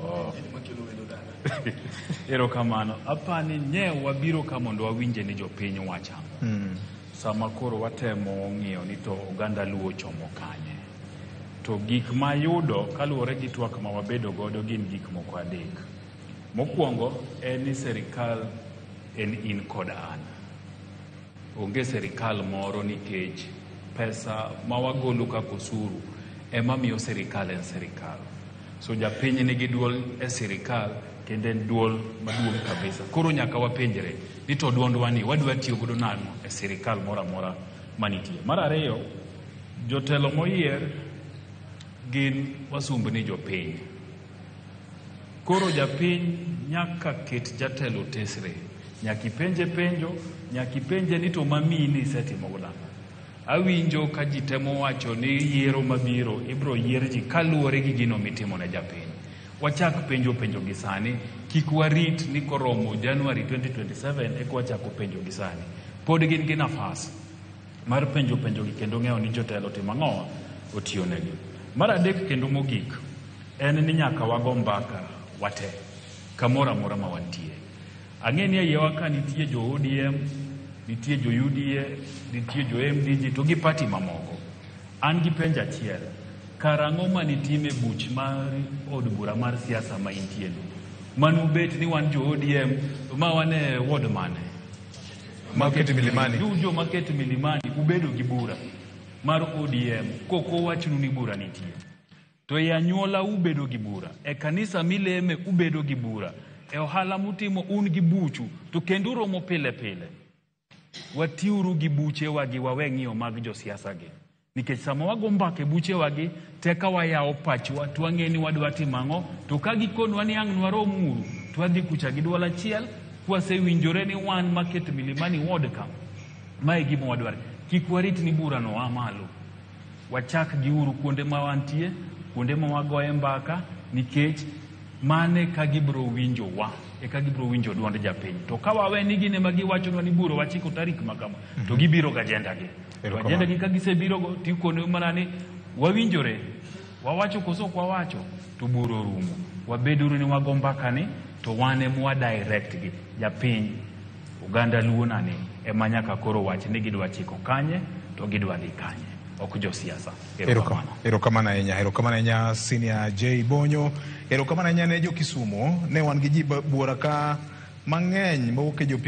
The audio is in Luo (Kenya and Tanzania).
Oh. Erokamano. Apani nye wabiro ka mondo wawinje ni jopiny wacho ang'o. Sama koro watemo ng'iyo ni to oganda Luo chomo kanye. To gik mayudo kaluwore gi twak ma wabedo godo gin gik moko adek. Mokwongo en ni serikal en in kod an. Onge serikal moro nikech pesa ma wagolo kaka osuru ema miyo serikal en serikal. So japiny nigi duol e sirikal kendo en duol maduong' kabisa. Koro nyaka wapenjre ni to duondwa ni wadwa tiyo godo nang'o e sirikal moro amora manitie. Mar ariyo, jotelo moyier gin wasumbni jopiny. Koro japiny nyaka ket jatelo tesre. Nyaka ipenje penjo, nyaka ipenje ni to mamiyi ni isetimo godo ang'o. Awinjo ka ji temo wacho ni yiero mabiro ibiro yier ji kaluwore gi gino mitimo ne japiny. Wachak penjo penjo gi sani, kik warit ni koromo January 2027 eka wachako penjo gi sani. Pod gin gi nafas mar penjo penjo gi kendo ng'eyo ni jotelo otimo ang'o otiyo negi. Mar adek kendo mogik en ni nyaka wago mbaka wate kamoro amora ma wantie. Ang'e ni e iyewa ka nitie jo ODM, nitie jo UDA, nitie jo MDG to gi party mamoko. An gi penjo achiel, karang'o manitime buch mar od bura mar siasa ma intie no? Manubet ni wan jo ODM ma wan e ward mane? Market Milimani. Jo Market Milimani ubedo gi bura mar ODM koko wachnu ni bura nitie. To e anyuola ubedo gi bura, e kanisa mileme ubedo gi bura, e ohala mutimo un gi buchu, to kendo uromo pile pile. Watiuru gi buchewa gi wawe ng'iyo mag josiasa gi. Nikech sama wago mbaka e buchewa gi, teka wayawo pachwa to wang'e ni wadwa timo ang'o, to ka gikonwa ni ang' nwarom uru, to wadhi kucha gi duol achiel, kwasewinjore ni wan Market Milimani ward ka, mae e gima wadwaro. Kik warit ni bura no a malo. Wachak giuru kuonde ma wantie, kuonde ma wagoye mbaka, nikech mane ka gibiro winjowa, eka gibiro winjo duond japiny. To ka wawe ni gin ema giwachonwa ni bura wachiko tarik ma kama, to gibiro gi agenda gi. To agenda gi ka gisebiro go, tikono mana ni wawinjore, wawacho koso ok wawacho, to bura orumo. Wabeduru ni wago mbaka ni, to wan ema wa direct gi japiny. Oganda Luo nani ema nyaka koro wach ni gidwa chiko kanye to gidwa dhi kanye, ok josiasa. Erokamano. Erokamano ahinya, erokamano ahinya Senior J Bonyo, erokamano ahinya ne jo Kisumo, ne wan gi ji buora ka mang'eny mowuok e jopi.